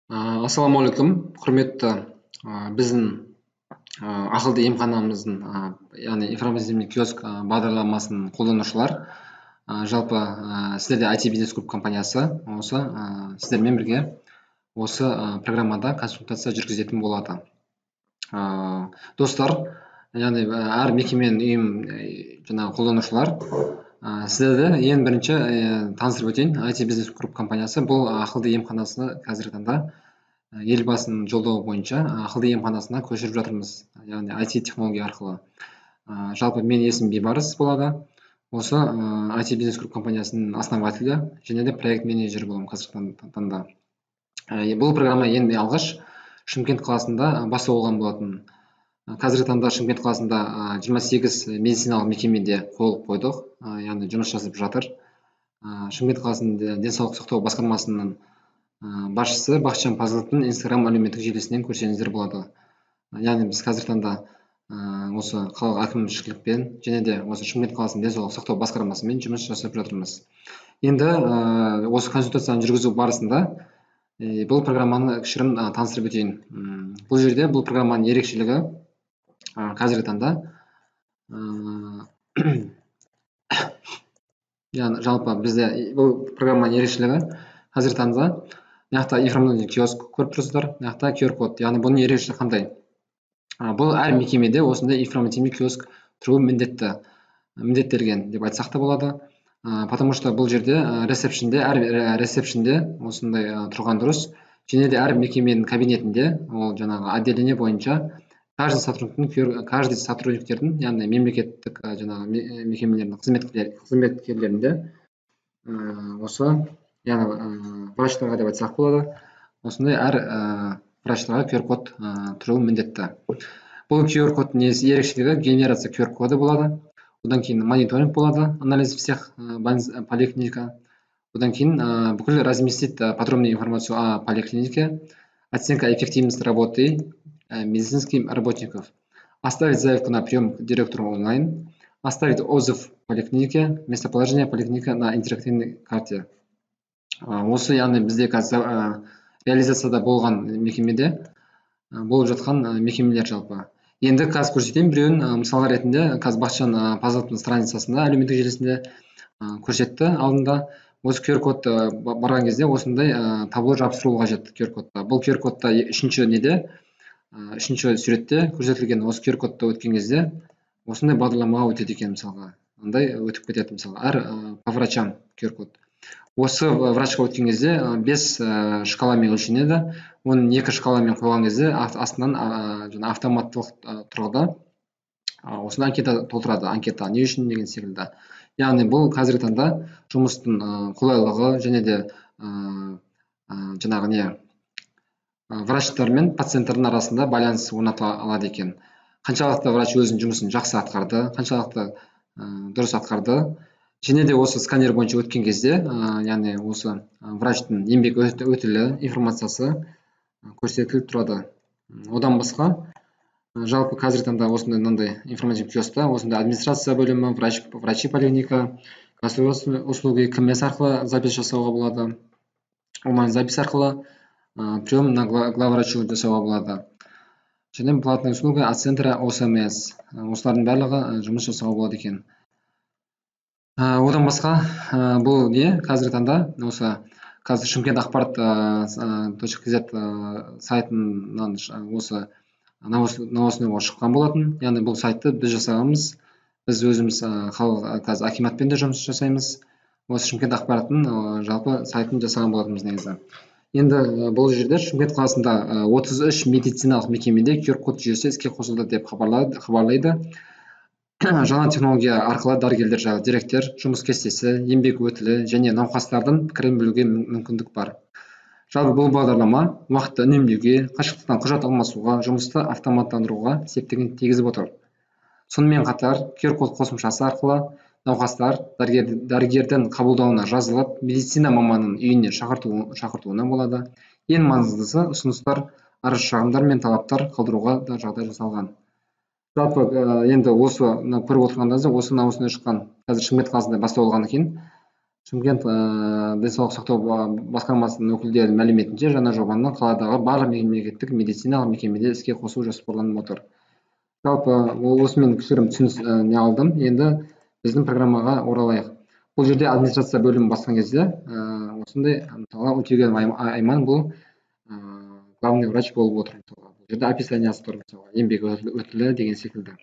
Ассалаумағалейкум, құрметті біздің ақылды емханамыздың, яғни информативный киоск бағдарламасын қолданушылар. Жалпы сіздерде IT Бизнес Групп компаниясы осы сіздермен бірге осы программада консультация жүргізетін болады. Достар, яғни әр мекеменің, ұйым, жаңағы қолданушылар, сіздерді ең бірінші таныстырып өтейін. IT Бизнес Групп компаниясы бұл ақылды емханасы қазіргі таңда Елбасының жолдауы бойынша ақылды емханасына көшіріп жатырмыз, яғни IT технология арқылы. Жалпы менің есімім Бейбарыс болады. Осы IT Бизнес Групп компаниясының основателі және де проект менеджері боламын қазіргі таңда. Бұл программа ең алғаш Шымкент қаласында бастау болған болатын. Қазіргі таңда Шымкент қаласында 28 медициналық мекемеде қол қойдық, яғни жұмыс жасап жатыр. Шымкент қаласының денсаулық сақтау басқармасының басшысы Бақытжан Пазыловтың Инстаграм әлеуметтік желісінен көрсеңіздер болады. Яғни біз қазіргі таңда осы қалалық әкімшілікпен және де осы Шымкент қаласының денсаулық сақтау басқармасымен жұмыс жасап жатырмыз. Енді осы консультацияны жүргізу барысында бұл программаны кішігірім таныстырып өтейін. Бұл жерде бұл программаның ерекшелігі қазіргі таңда, яғни жалпы бізде бұл программаның ерекшелігі қазіргі таңда мына жақта информационный киоск көріп тұрсыздар, мына жақта QR код. Яғни бұның ерекшелігі қандай? Бұл әр мекемеде осындай информативный киоск тұруы міндетті, міндеттелген деп айтсақ та болады. Потому что бұл жерде ресепшнде, әр ресепшнде осындай тұрған дұрыс. Және де әр мекеменің кабинетінде ол жаңағы отделение бойынша каждый сотрудниктің, каждый сотрудниктердің, яғни мемлекеттік жаңағы мекемелердің қызметкерлерінде осы, яғни врачтарға деп айтсақ болады, осындай әр врачтарға QR код тұруы міндетті. Бұл QR кодтың несі, ерекшелігі: генерация QR коды болады, одан кейін мониторинг болады, анализ всех поликлиника, одан кейін бүкіл разместить подробную информацию о поликлинике, оценка эффективности работы медицинских работников, оставить заявку на прием к директору онлайн, оставить отзыв в поликлинике, местоположение поликлиники на интерактивной карте. Осы, яғни бізде қазір реализацияда болған мекемеде болып жатқан мекемелер. Жалпы енді қазір көрсетейін біреуін мысал ретінде. Қазір Бақытжан Пазыловтың страницасында, әлеуметтік желісінде көрсетті алдында. Осы QR кодты барған кезде осындай табло жабыстыру қажет QR кодта. Бұл QR кодта үшінші неде, үшінші суретте көрсетілген осы QR кодты өткен кезде осындай бағдарламаға өтеді екен. Мысалға, андай өтіп кетеді. Мысалға, әр по врачам QR код. Осы врачқа өткен кезде бес шкаламен өлшенеді. Оның екі шкаламен қойған кезде астынан жаңа автоматтық тұрғыда осындай анкета толтырады, анкета не үшін деген секілді. Яғни бұл қазіргі таңда жұмыстың қолайлығы және де жаңағы не, врачтар мен пациенттердің арасында байланыс орната алады екен. Қаншалықты врач өзінің жұмысын жақсы атқарды, қаншалықты дұрыс атқарды. Және де осы сканер бойынша өткен кезде, яғни осы врачтың еңбек өтілі информациясы көрсетіліп тұрады. Одан басқа жалпы қазіргі таңда осындай мынандай информативный киоскта осындай администрация бөлімі, врач, врачи поликлиника, государственные услуги, КМС арқылы запись жасауға болады, онлайн запись арқылы прием на главврачу жасауға болады және платная услуга от центра ОСМС, осылардың барлығы жұмыс жасауға болады екен. Одан басқа бұл не, қазіргі таңда осы қазір Шымкент ақпарат точка kz сайтынан осы новостныйға шыққан болатын. Яғни бұл сайтты біз жасағанбыз. Біз өзіміз халық қазір акиматпен де жұмыс жасаймыз. Осы Шымкент ақпараттың жалпы сайтын жасаған болатынбыз негізі. Енді бұл жерде Шымкент қаласында 33 медициналық мекемеде QR код жүйесі іске қосылды деп хабарлайды. Жаңа технология арқылы дәрігерлер жайлы деректер, жұмыс кестесі, еңбек өтілі және науқастардың пікірін білуге мүмкіндік бар. Жалпы бұл бағдарлама уақытты үнемдеуге, қашықтықтан құжат алмасуға, жұмысты автоматтандыруға септігін тигізіп отыр. Сонымен қатар QR код қосымшасы арқылы науқастар дәрігердің қабылдауына жазылып, медицина маманының үйіне шақыртуына болады. Ең маңыздысы, ұсыныстар, арыз шағымдар мен талаптар қалдыруға да жағдай жасалған. Жалпы енді осы мына көріп отырғандарыңыздай, осы новостной шыққан қазір Шымкент қаласында бастау алғаннан кейін. Шымкент денсаулық сақтау басқармасының өкілдерінің мәліметінше, жаңа жобаны қаладағы барлық мемлекеттік медициналық мекемеде іске қосу жоспарланып отыр. Жалпы осымен кішігірім түсініс не алдым. Енді біздің программаға оралайық. Бұл жерде администрация бөлімін басқан кезде осындай, мысалға, Өтегенов Айман, бұл главный врач болып отыр. Мысалға, бұл жерде описаниясы тұр, мысалға, еңбек өтілі деген секілді.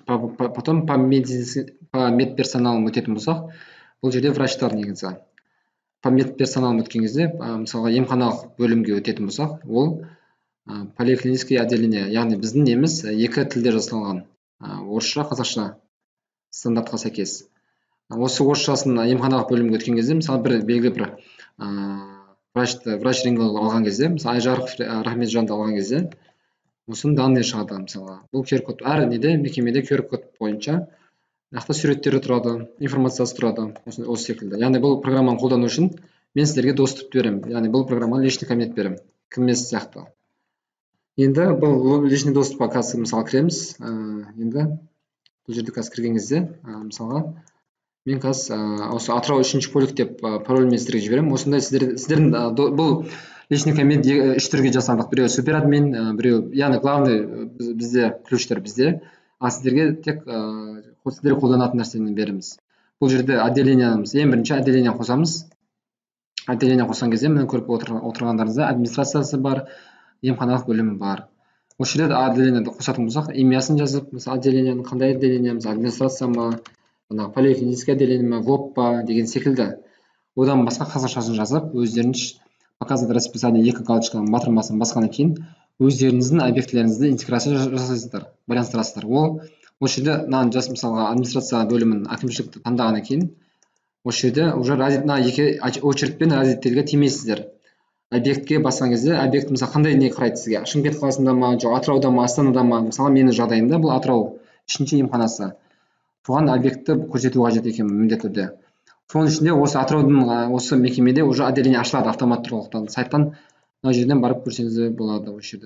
Потом по медперсоналын өтетін болсақ, бұл жерде врачтар негізі. По медперсоналын өткен кезде, мысалға, емханалық бөлімге өтетін болсақ, ол поликлинический отделение, яғни біздің неміз екі тілде жасалған: орысша, қазақша, стандартқа сәйкес. Осы орысшасын емханалық бөлімге өткен кезде, мысалы, бір белгілі бір врачты, врач рентгенолог алған кезде, мысалы, Айжарықов Рахметжанды алған кезде, осының данные шығады. Мысалға, бұл QR код, әр неде, мекемеде QR код бойынша мына жақта суреттері тұрады, информациясы тұрады, осы секілді. Яғни бұл программаны қолдану үшін мен сіздерге доступ беремін, яғни бұл программаға личный кабинет беремін, КМС сияқты. Енді бұл личный доступқа қазір, мысалы, кіреміз. Енді бұл жерде қазір кірген кезде, мысалға, мен қазір осы Атырау үшінші полик деп парольмен сіздерге жіберемін. Осындай сіздердің бұл личный кабинет үш түрге жасадық: біреуі супер админ, біреуі, яғни главный бізде, ключтер бізде, а сіздерге тек сіздер қолданатын нәрсені береміз. Бұл жерде отделениямыз, ең бірінші отделение қосамыз. Отделение қосқан кезде, міне, көріп отырғандарыңыздай, администрациясы бар, емханалық бөлімі бар. Осы жерде отделениені қосатын болсақ, имясын жазып, мысалы, отделениенің қандай отделение, мысалы, администрация ма, жаңағы поликлинический отделение ма, ВОП па деген секілді. Одан басқа қазақшасын жазып, өздеріңіз «Показать расписание» екі галочканың батырмасын басқаннан кейін өздеріңіздің объектілеріңізді интеграция жасайсыздар, байланыстырасыздар. Ол осы жерде мынаны жас, мысалға, администрация бөлімін, әкімшілікті таңдағаннан кейін, осы жерде уже мына екі очередьпен разделге тимейсіздер. Объектке басқан кезде, объект, мысалы, қандай не қарайды сізге: Шымкент қаласында ма, жоқ Атырауда ма, Астанада ма? Мысалы, менің жағдайымда бұл Атырау үшінші емханасы, соған объектті көрсету қажет екен міндетті түрде. Соның ішінде осы Атыраудың осы мекемеде уже отделение ашылады автоматты тұрғылықты. Сайттан мына жерден барып көрсеңіздер болады, осы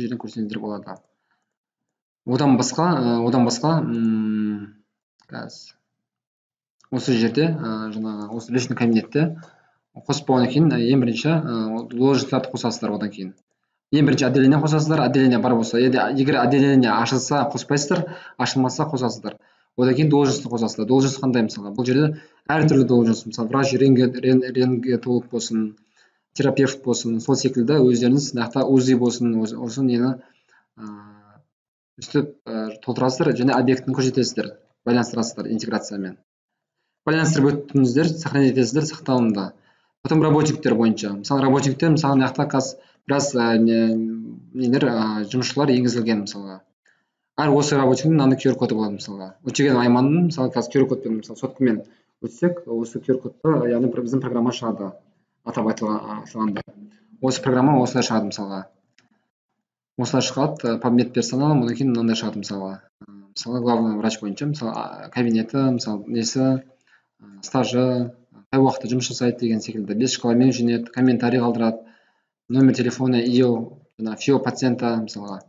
жерден көрсеңіздер болады. Одан басқа қазір осы жерде жаңағы осы личный кабинетте қосып болғаннан кейін, ең бірінші должностьтарды қосасыздар. Одан кейін ең бірінші отделение қосасыздар, отделение бар болса. Егер отделение ашылса, қоспайсыздар, ашылмаса, қосасыздар. Одан кейін должностьті қосасыздар. Должность қандай? Мысалға, бұл жерде әртүрлі должность, мысалы, врач рентгенолог болсын, терапевт болсын, сол секілді өздеріңіз мына жақта УЗИ болсын, осы нені өстіп толтырасыздар және объектіні көрсетесіздер, байланыстырасыздар интеграциямен. Байланыстырып өттіңіздер, сохранить етесіздер, сақталынды. Потом работниктер бойынша, мысалы, работниктер, мысалы, мына жақта қазір біраз нелер, жұмысшылар енгізілген. Мысалға, әр осы работниктің мынандай QR коды болады. Мысалға, Өтеген Айманның, мысалы, қазір QR кодпен, мысалы, соткамен өтсек, осы QR кодты, яғни біздің программа шығады. Атап айтылғанда, осы программа осылай шығады. Мысалға, осылай шығады по медперсоналам. Одан кейін мынандай шығады. Мысалға, главный врач бойынша, мысалы, кабинеті, мысалы, несі, стажы, қай уақытта жұмыс жасайды деген секілді, бес шкаламен жөнеді, комментарий қалдырады, номер телефона, ИО, жаңағы ФИО пациента, мысалға,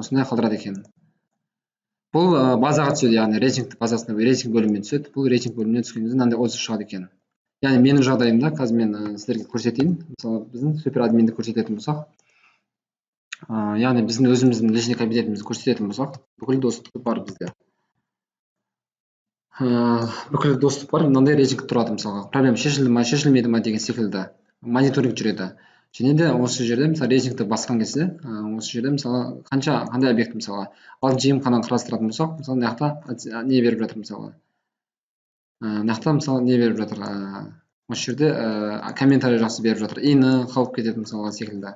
осындай қалдырады екен. Бұл базаға түседі, яғни рейтинг базасына, рейтинг бөліміне түседі. Бұл рейтинг бөліміне түскен кезде мынандай отзыв шығады екен. Яғни менің жағдайымда қазір мен сіздерге көрсетейін. Мысалы, біздің супер админді көрсететін болсақ, яғни біздің өзіміздің личный кабинетімізді көрсететін болсақ, бүкіл доступ бар бізде, бүкіл доступ бар. Мынандай рейтинг тұрады, мысалға, проблема шешілді ма, шешілмеді ма деген секілді мониторинг жүреді. Және де осы жерде, мысалы, рейтингті басқан кезде, осы жерде, мысалы, қанша, қандай объект, мысалға, алтыншы емхананы қарастыратын болсақ, мысалы, мына жақта не беріп жатыр? Мысалға, мына жақта, мысалы, не беріп жатыр? Осы жерде комментарий жақсы беріп жатыр, ИИНі қалып кетеді, мысалға, секілді.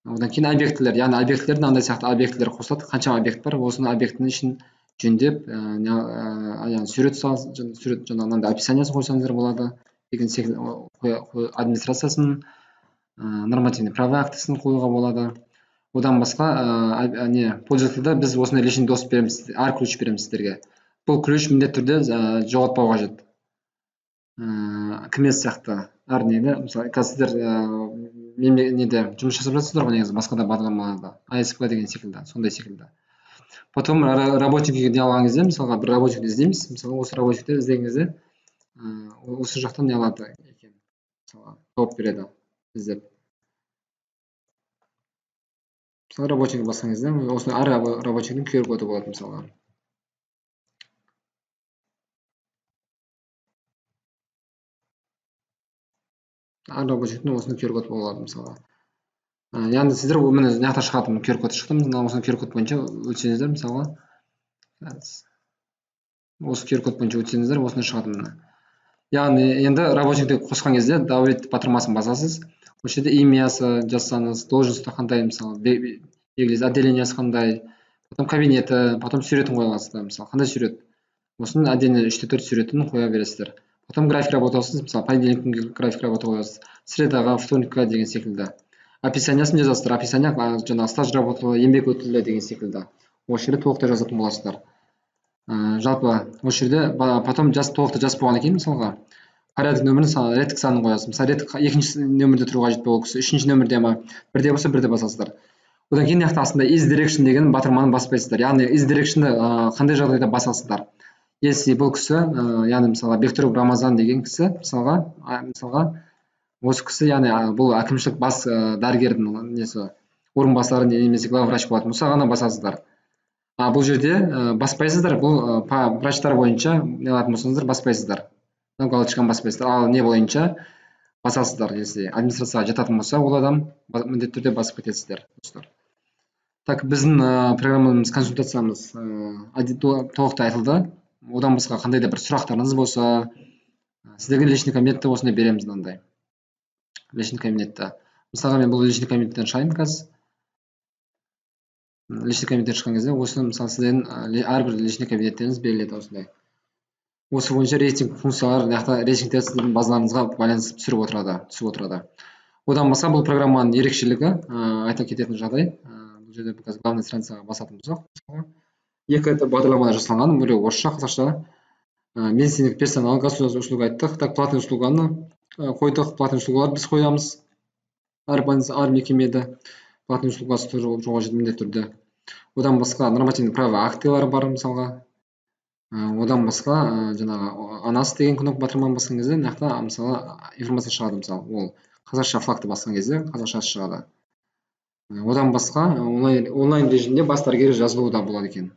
Одан кейін объектілер, яғни объектілер мынандай сияқты объектілер қосылады. Қанша объект бар, осының объектінің ішін жөндеп, яғни сурет, сурет, жаңағы мынандай описаниясын қойсаңыздар болады деген секілді, администрациясын, нормативный права актісін қоюға болады. Одан басқа не, пользовательда біз осындай личный доступ береміз, әр ключ береміз сіздерге. Бұл ключ міндетті түрде жоғалтпау қажет, КМС сияқты әр нені. Мысалы, қазір сіздер неде жұмыс жасап жатырсыздар ғой негізі, басқа да бағдарламаларда, АСП деген секілді, сондай секілді. Потом работникке не алған кезде, мысалға, бір работникті іздейміз. Мысалы, осы работникті іздеген кезде Осы жақтан не алады екен, мысалға тауып береді іздеп. Мысалы, рабочийді басқан кезде осындай әр рабочийдің QR коды болады мысалға. Әр рабочийдің осындай QR код болады мысалға. Яғни сіздер міне мына жақта шығады, QR код шықты, мына осындай QR код бойынша өтсеңіздер мысалға, осы QR код бойынша өтсеңіздер осындай шығады міне. Яғни енді рабочийді қосқан кезде добавить батырмасын басасыз. Осы жерде имясы жазсаңыз, должності қандай, мысалы, белгілейсіз, отделениесі қандай, потом кабинеті, потом суретін қоя аласыздар, мысалы, қандай сурет. Осының отдельно 3-4 суретін қоя бересіздер. Потом график работасыз, мысалы, понедельник күнгі график работа қоясыз, средаға, вторникқа деген секілді. Описаниясын жазасыздар, описание жаңағы стаж работы, еңбек өтілі деген секілді. Осы жерде толықтай жазатын боласыздар. Жалпы осы жерде потом жас толықтай жазып болғаннан кейін мысалға порядок нөмірін, реттік санын қоясыз. Мысалы, реттік екінші нөмірде тұру қажет ол кісі, үшінші нөмірде ма, бірде болса бірде басасыздар. Одан кейін мына жақта астында is direction деген батырманы баспайсыздар. Яғни is direction'ды қандай жағдайда басасыздар? Если бұл кісі, яғни мысалға Бектұров Рамазан деген кісі, мысалға осы кісі, яғни бұл әкімшілік бас дәрігердің несі, орынбасары немесе главврач болатын болса ғана басасыздар. Бұл жерде баспайсыздар, бұл врачтар бойынша не алатын болсаңыздар баспайсыздар. Галочканы баспайсыздар. Ал не бойынша басасыздар, если администрацияға жататын болса, ол адам міндетті түрде басып кетесіздер, достар. Так, біздің программамыз, консультациямыз толықтай айтылды. Одан басқа қандай да бір сұрақтарыңыз болса, сіздерге личный кабинетті осындай береміз, мынандай. Личный кабинетті. Мысалға, мен бұл личный кабинеттен шығайын қазір. Личный кабинеттен шыққан кезде осы, мысалы, сіздердің әрбір личный кабинеттеріңіз беріледі осындай. Осы бойынша рейтинг функциялары, мына жақта рейтингтер сіздің базаларыңызға байланысып түсіп отырады. Одан басқа бұл программаның ерекшелігі, айта кететін жағдай, бұл жерде қазір главный страницаға басатын болсақ, мысалға, екі бағдарламада жасалған, біреуі орысша, қазақша. Медициналық персонал, государственный услуга айттық. Так, платный услуганы қойдық, платный услугаларды біз қоямыз. Әр больница, әр мекемеде платный услугасы тоже жоқ міндетті түрде. Одан басқа нормативный право актілері бар мысалға. Одан басқа жаңағы анас деген кнопка батырманы басқан кезде мына жақта мысалы информация шығады, мысалы, ол қазақша флагты басқан кезде қазақшасы шығады. Одан басқа онлайн режимде бас дәрігер жазылуы да болады екен.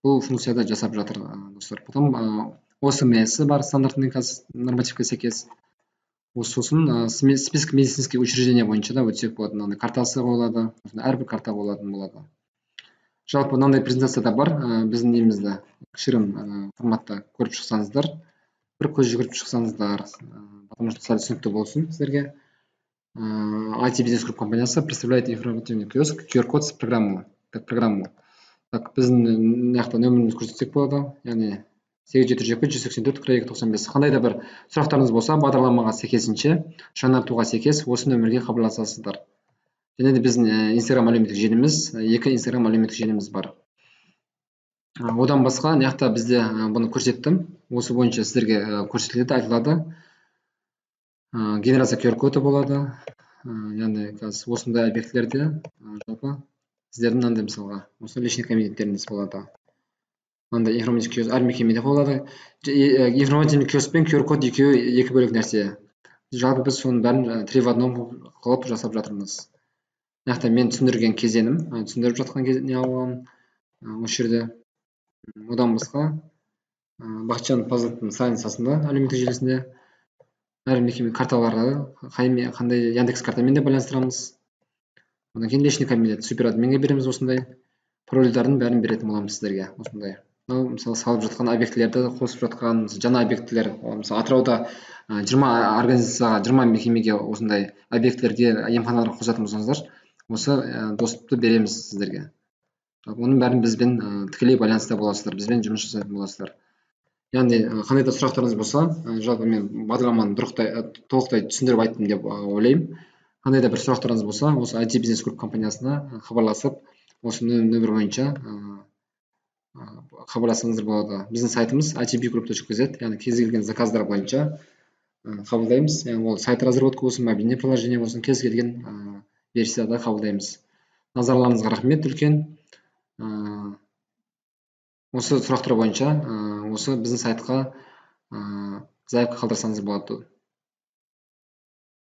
Бұл функцияда жасап жатыр, достар. Потом ОСМС бар, стандартный қазір нормативке сәйкес. Сосын список медицинских учреждений бойынша да өтсек болады. Мынандай картасы қойылады, әрбір карта қойылатын болады. Жалпы мынандай презентация да бар, біздің немізді кішігірім форматта көріп шықсаңыздар, бір көз жүгіріп шықсаңыздар, потому что сәл түсінікті болсын сіздерге. IT Business Group компаниясы представляет информативный киоск, QR код с программу, так, программу. Так, біздің мына жақта нөмірімізді көрсетсек болады, яғни 872 184 42 95. Қандай да бір сұрақтарыңыз болса, бағдарламаға сәйкесінше, жаңартуға сәйкес осы нөмірге хабарласасыздар. Және де біздің Instagram әлеуметтік желіміз, екі Instagram әлеуметтік желіміз бар. Одан басқа, мына жақта бізде бұны көрсеттім. Осы бойынша сіздерге көрсетіледі, айтылады. Генерация QR коды болады. Яғни қазір осындай объектілерде жалпы сіздердің мынандай мысалға осы личный кабинеттеріңіз болады. Мынандай информативный киоск әр мекемеде қойылады. Информативный киоск пен QR код екеуі екі бөлек нәрсе. Жалпы біз соның бәрін три в одном қылып жасап жатырмыз. Мына жақта мен түсіндірген кезеңім, түсіндіріп жатқан не алған, осы жерде. Одан басқа, Бақытжан Пазыловтың страницасында, әлеуметтік желісінде әр мекеме карталары, қандай Яндекс картамен де байланыстырамыз. Одан кейін личный кабинет, супер админге береміз осындай. Парольдардың бәрін беретін боламыз сіздерге осындай. Мынау, мысалы, салып жатқан объектілерді қосып жатқан, мысалы, жаңа объектілер, мысалы, Атырауда, 20 организацияға, 20 мекемеге осындай объектілерге, емханаларға қосатын болсаңыздар, осы доступты береміз сіздерге. Оның бәрін бізбен тікелей байланыста боласыздар, бізбен жұмыс жасайтын боласыздар. Яғни, қандай да сұрақтарыңыз болса, жалпы мен бағдарламаны толықтай түсіндіріп айттым деп ойлаймын. Қандай да бір сұрақтарыңыз болса, осы IT Business Group компаниясына хабарласып, осы нөмір бойынша хабарлассаңыздар болады. Біздің сайтымыз I T B Group точка кз, яғни кез келген заказдар бойынша қабылдаймыз. Яғни ол сайт разработка болсын, мобильный приложение болсын, кез келген версияда қабылдаймыз. Назарларыңызға рахмет үлкен. Осы сұрақтар бойынша осы біздің сайтқа заявка қалдырсаңыз болады.